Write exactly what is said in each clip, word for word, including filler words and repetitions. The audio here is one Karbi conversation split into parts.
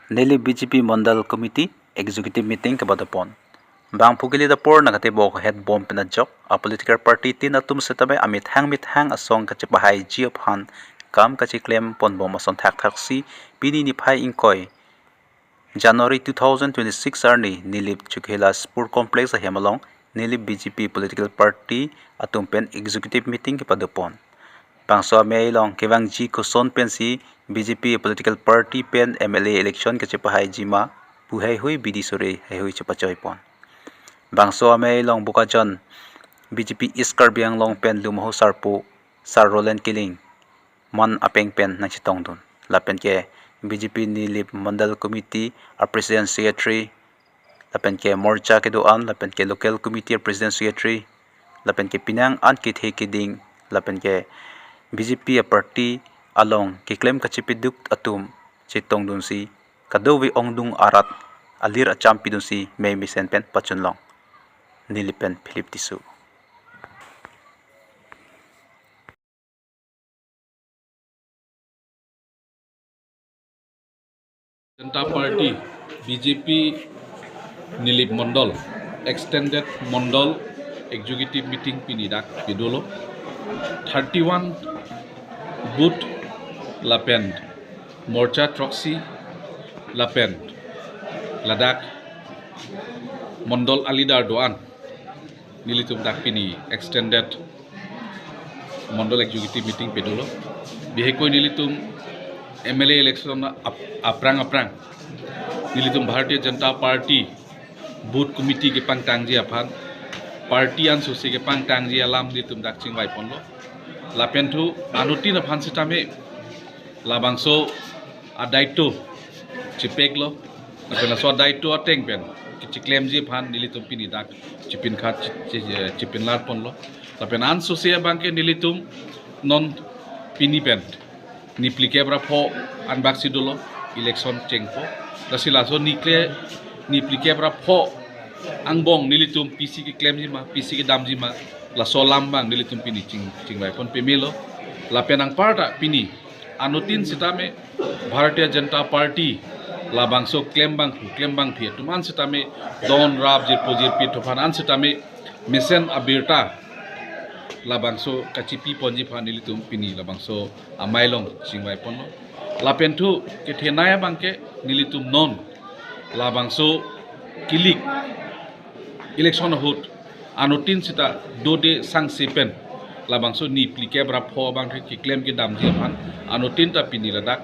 Nilip B J P Mondal Committee Executive Meeting kebadopon. Bangphu kili dapor nangkatebok het bom pen ajok, a political party tin atum setame amethang methang asong kachepahaiji aphan kam kacheklem ponbom ason thakthaksi pini niphai ingkoi January two thousand twenty-six arni Nilip Chokihola Sport Complex ahem along Nilip B J P political party atum pen executive meeting kepadopon. Bangso amei along kevangji koson pensi B J P political party pen M L A election kachepahaiji ma pu heihui bidi sore heihui chepachoipon. Bangso amei along Bokajan B J P East Karbi Anglong pen Lumho Sarpo Sir Roland Killing man apeng pen nangchetongdun. Lapen ke B J P Nilip Mondal Committee a President Secretary, lapen ke Morcha kedo-an, lapen ke Local Committee a President Secretary, lapen ke penang an kethe keding, lapen ke B J P a party along keklem kachepeduk atum chetongdunsi kadokave ongdung arat alir acham pidunsi mei mesen pen pachunlong. Nilip pen Philip Tisso. Janata Party B J P Nilip Mondol Extended Mondol Executive Meeting pini dak pedolo. Thirty-one booth lapen Morcha throksi lapen ladak Mondol a leader do-an nelitum dak pini extended Mondol Executive Meeting pedolo. Bihekoi nelitum M L A election ap-, aphrang aphrang nelitum Bharatiya Janata Party Booth Committee kepangtangji aphan, party ansose kepangtangji alam nelitum dak chingvaiponlo. Lapen thu anuttin aphan setame labangso a daito chepeklo. Lapen laso a daito ateng pen kacheklemji aphan nelitum pini dak chipinkhat chi-, chi-, chipinlarponlo. Lapen ansose abangke nelitum non pini pen niplikep ra pho anbak si dolo election chengpo. Lasi laso nikle niplikep ra pho angbong nelitum pisi keklemji ma, pisi kedamji ma, laso alam abang nelitum pini ching, chingvaipon pamelo. Lapen anparta pini anuttin setame Bharatiya Janata Party labangso klembangphu klembangphi atum an setame don rap jirpo jirpi thuphan an setame mesen abirta labangso kachipiponji aphan nelitum pini labangso amei along chingvaiponlo. Lapen thu kethenei abangke nelitum non labangso kilik election ahut anuttin seta dode sangse pen labangso niplikep ra pho abangke keklem kedamji aphan anuttin ta pini ladak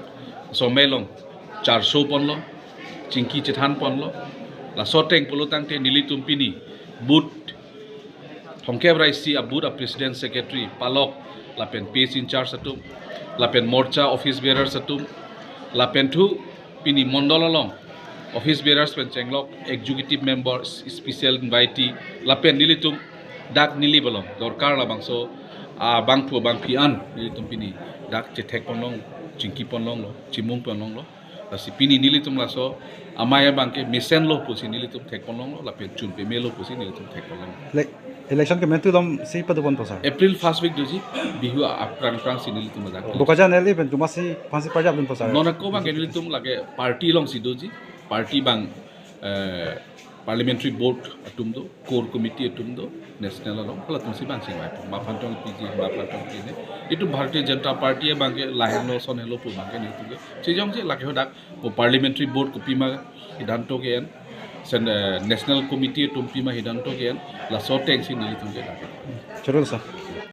somei along charsoponlo, chingki chethanponlo. Laso ateng pulo tangte nelitum pini booth thomkep ra isi a booth a President Secretary palok lapen page in charge atum lapen Morcha office bearers atum lapen thu pini Mondol along office bearers pen chenglok executive members, special invitee lapen nelitum dak Nilip along dorkar labangso abangphu abangphi an nelitum pini dak chethekponlong, chingkiponlonglo, chimungponlonglo. Lasi pini nelitum laso amei abangke mesenlo pusi nelitum thekponlonglo lapen chun pamelo pusi nelitum thekponlonglo. Like, election kementu dom si padoponpo sir? April first week doji, Bihu aphrang aphrang si nelitum ajak. Bokajan L A pen komatsi aphansi parjapdunpo sir? Non ako abangke nelitum lake party alongsi doji, party abang, eh, parliamentary board atum do, core committee atum do, national along, halatumsi abang chingvaipo. Maphan tong piji, maphan tong pine. Itum Bharatiya Janata Party abangke lahelo sonhelo pu abangke nelitum ke. Chejongsi lake hadak, o parliamentary board kopima hidhanto ke-en, sen, eh, national committee atum pima hidhanto ke-en, laso atengsi nelitum ke dak. Chorolo sir.